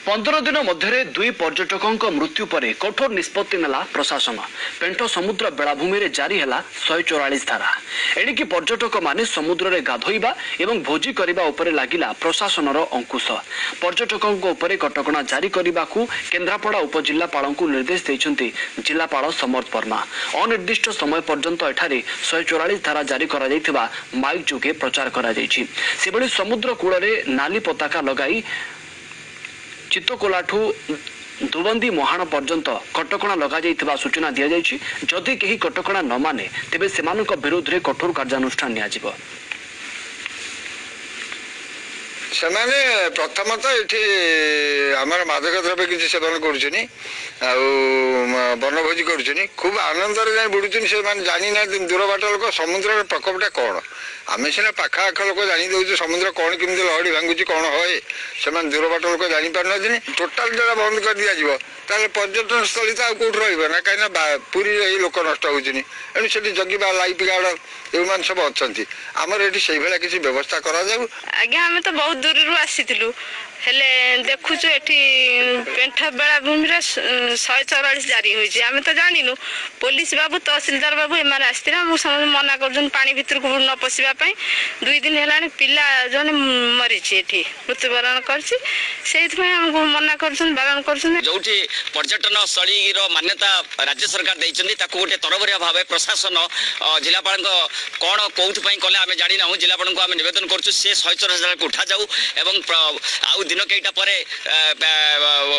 15 ଦିନ ମଧ୍ୟରେ 2 ପର୍ଯ୍ୟଟକଙ୍କ ମୃତ୍ୟୁ ପରେ କଠୋର ନିଷ୍ପତ୍ତି ନେଲା ପ୍ରଶାସନ। ପେଣ୍ଠ ସମୁଦ୍ର ବେଳାଭୂମିରେ ଜାରି ହେଲା 144 ଧାରା। ଏଣିକି ପର୍ଯ୍ୟଟକମାନେ ସମୁଦ୍ରରେ ଗାଧୋଇବା ଏବଂ ଭୋଜି କରିବା ଉପରେ ଲାଗିଲା ପ୍ରଶାସନର ଅଙ୍କୁଶ। ପର୍ଯ୍ୟଟକଙ୍କ ଉପରେ କଟକଣା ଜାରି କରିବାକୁ କେନ୍ଦ୍ରାପଡ଼ା ଉପଜିଲ୍ଲାପାଳଙ୍କୁ ନିର୍ଦ୍ଦେଶ ଦେଇଛନ୍ତି ଜିଲ୍ଲାପାଳ ସମର୍ଥ ବର୍ମା। ଅନିର୍ଦ୍ଦିଷ୍ଟ ସମୟ ପର୍ଯ୍ୟନ୍ତ ଏଠାରେ 144 ଧାରା ଜାରି କରାଯାଇଥିବା ମାଇକ୍ ଯୋଗେ ପ୍ରଚାର କରାଯାଇଛି। ସେଭଳି ସମୁଦ୍ର କୂଳରେ ନାଲି ପତାକା ଲଗାଇ ଚିତ୍ତକୋଲାଠୁ ଦୁବନ୍ଦୀ ମୁହାଣ ପର୍ଯ୍ୟନ୍ତ କଟକଣା ଲଗାଯାଇଥିବା ସୂଚନା ଦିଆଯାଇଛି। ଯଦି କେହି କଟକଣା ନ ମାନେ, ତେବେ ସେମାନଙ୍କ ବିରୋଧରେ କଠୋର କାର୍ଯ୍ୟାନୁଷ୍ଠାନ ନିଆଯିବ। ସେମାନେ ପ୍ରଥମତଃ ଏଠି ଆମର ମାଦକ ଦ୍ରବ୍ୟ କିଛି ସେବନ କରୁଛନ୍ତି ଆଉ ବନଭୋଜି କରୁଛନ୍ତି, ଖୁବ୍ ଆନନ୍ଦରେ ଯାଇ ବୁଡ଼ୁଛନ୍ତି। ସେମାନେ ଜାଣିନାହାନ୍ତି, ଦୂର ବାଟ ଲୋକ, ସମୁଦ୍ରର ପ୍ରକୋପଟା କ'ଣ। ଆମେ ସିନା ପାଖ ଆଖ ଲୋକ ଜାଣି ଦେଉଛୁ ସମୁଦ୍ର କ'ଣ, କେମିତି ଲହଡ଼ି ଭାଙ୍ଗୁଛି, କ'ଣ ହଏ। ସେମାନେ ଦୂର ବାଟ ଲୋକ ଜାଣିପାରୁନାହାନ୍ତି। ଟୋଟାଲ ଯେଉଁଟା ବନ୍ଦ କରିଦିଆଯିବ, ତାହେଲେ ପର୍ଯ୍ୟଟନ ସ୍ଥଳୀ ତ ଆଉ କେଉଁଠି ରହିବ ନା, କାହିଁକିନା ପୁରୀରେ ଏଇ ଲୋକ ନଷ୍ଟ ହେଉଛନ୍ତି। ଏଣୁ ସେଠି ଜଗିବା ଲାଇଫ୍ ଗାର୍ଡ଼ ଏମାନେ ସବୁ ଅଛନ୍ତି। ଆମର ଏଠି ସେଇଭଳିଆ କିଛି ବ୍ୟବସ୍ଥା କରାଯାଉ। ଆଜ୍ଞା, ଆମେ ତ ବହୁତ ଦୂରରୁ ଆସିଥିଲୁ, ହେଲେ ଦେଖୁଛୁ ଏଠି ପେଣ୍ଠ ବେଳାଭୂମିରେ 144 ଜାରି ହୋଇଛି। ଆମେ ତ ଜାଣିନୁ। ପୋଲିସ ବାବୁ, ତହସିଲଦାର ବାବୁ ଏମାନେ ଆସିଥିଲେ, ଆମକୁ ସମସ୍ତେ ମନା କରୁଛନ୍ତି ପାଣି ଭିତରକୁ ନ ପଶିବା ପାଇଁ। 2 ଦିନ ହେଲାଣି ପିଲା ଜଣେ ମରିଛି, ଏଠି ମୃତ୍ୟୁବରଣ କରିଛି। ସେଇଥିପାଇଁ ଆମକୁ ମନା କରୁଛନ୍ତି, ବାରଣ କରୁଛନ୍ତି। ଯୋଉଠି ପର୍ଯ୍ୟଟନ ସ୍ଥଳୀର ମାନ୍ୟତା ରାଜ୍ୟ ସରକାର ଦେଇଛନ୍ତି, ତାକୁ ଗୋଟେ ତରବରିଆ ଭାବେ ପ୍ରଶାସନ ଜିଲ୍ଲାପାଳଙ୍କ କ'ଣ କୋଉଥିପାଇଁ କଲେ ଆମେ ଜାଣିନାହୁଁ। ଜିଲ୍ଲାପାଳଙ୍କୁ ଆମେ ନିବେଦନ କରୁଛୁ, ସେ 144 ଉଠାଯାଉ ଏବଂ ଆଉ ଦିନ କେଇଟା ପରେ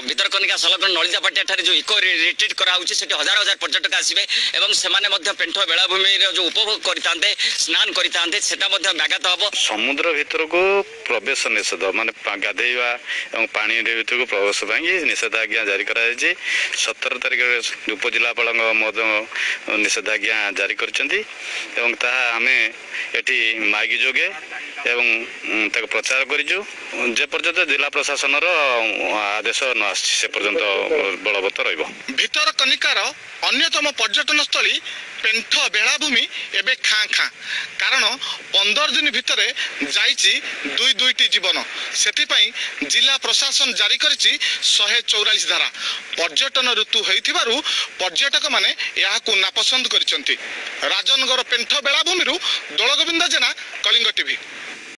ଭିତରକନିକା ସଂଲଗ୍ନ ନଳିତାପାଟିଆ ଠାରେ ଯୋଉ ଇକୋ ରିଟ୍ରିଟ୍ କରାହଉଛି, ସେଠି ହଜାର ହଜାର ପର୍ଯ୍ୟଟକ ଆସିବେ ଏବଂ ସେମାନେ ମଧ୍ୟ ପେଣ୍ଠ ବେଳାଭୂମିର ଯୋଉ ଉପଭୋଗ କରିଥାନ୍ତେ, ସ୍ନାନ କରିଥାନ୍ତେ, ସେଟା ମଧ୍ୟ ବ୍ୟାଘାତ ହବ। ସମୁଦ୍ର ଭିତରକୁ ପ୍ରବେଶ ନିଷେଧ, ମାନେ ଗାଧେଇବା ଏବଂ ପାଣି ଭିତରକୁ ପ୍ରବେଶ ପାଇଁ ନିଷେଧାଜ୍ଞା ଜାରି କରାଯାଇଛି। 17 ତାରିଖରେ ଉପଜିଲ୍ଲାପାଳଙ୍କ ମଧ୍ୟ ନିଷେଧାଜ୍ଞା ଜାରି କରିଛନ୍ତି ଏବଂ ତାହା ଆମେ ଏଠି ମାଇକ୍ ଯୋଗେ ଏବଂ ତାକୁ ପ୍ରଚାର କରିଛୁ। ଯେପର୍ଯ୍ୟନ୍ତ ଜିଲ୍ଲା ପ୍ରଶାସନର ଆଦେଶ ନ ଆସିଛି, ସେ ପର୍ଯ୍ୟନ୍ତ ବଳବତ୍ତର ରହିବ। ଭିତରକନିକାର ଅନ୍ୟତମ ପର୍ଯ୍ୟଟନ ସ୍ଥଳୀ ପେଣ୍ଠ ବେଳାଭୂମି ଏବେ ଖାଁ ଖାଁ, କାରଣ 15 ଦିନ ଭିତରେ ଯାଇଛି 2 2ଟି ଜୀବନ। ସେଥିପାଇଁ ଜିଲ୍ଲା ପ୍ରଶାସନ ଜାରି କରିଛି 144 ଧାରା। ପର୍ଯ୍ୟଟନ ଋତୁ ହୋଇଥିବାରୁ ପର୍ଯ୍ୟଟକମାନେ ଏହାକୁ ନାପସନ୍ଦ କରିଛନ୍ତି। ରାଜନଗର ପେଣ୍ଠ ବେଳାଭୂମିରୁ ଦୋଳଗୋବିନ୍ଦ ଜେନା, କଳିଙ୍ଗ ଟିଭି।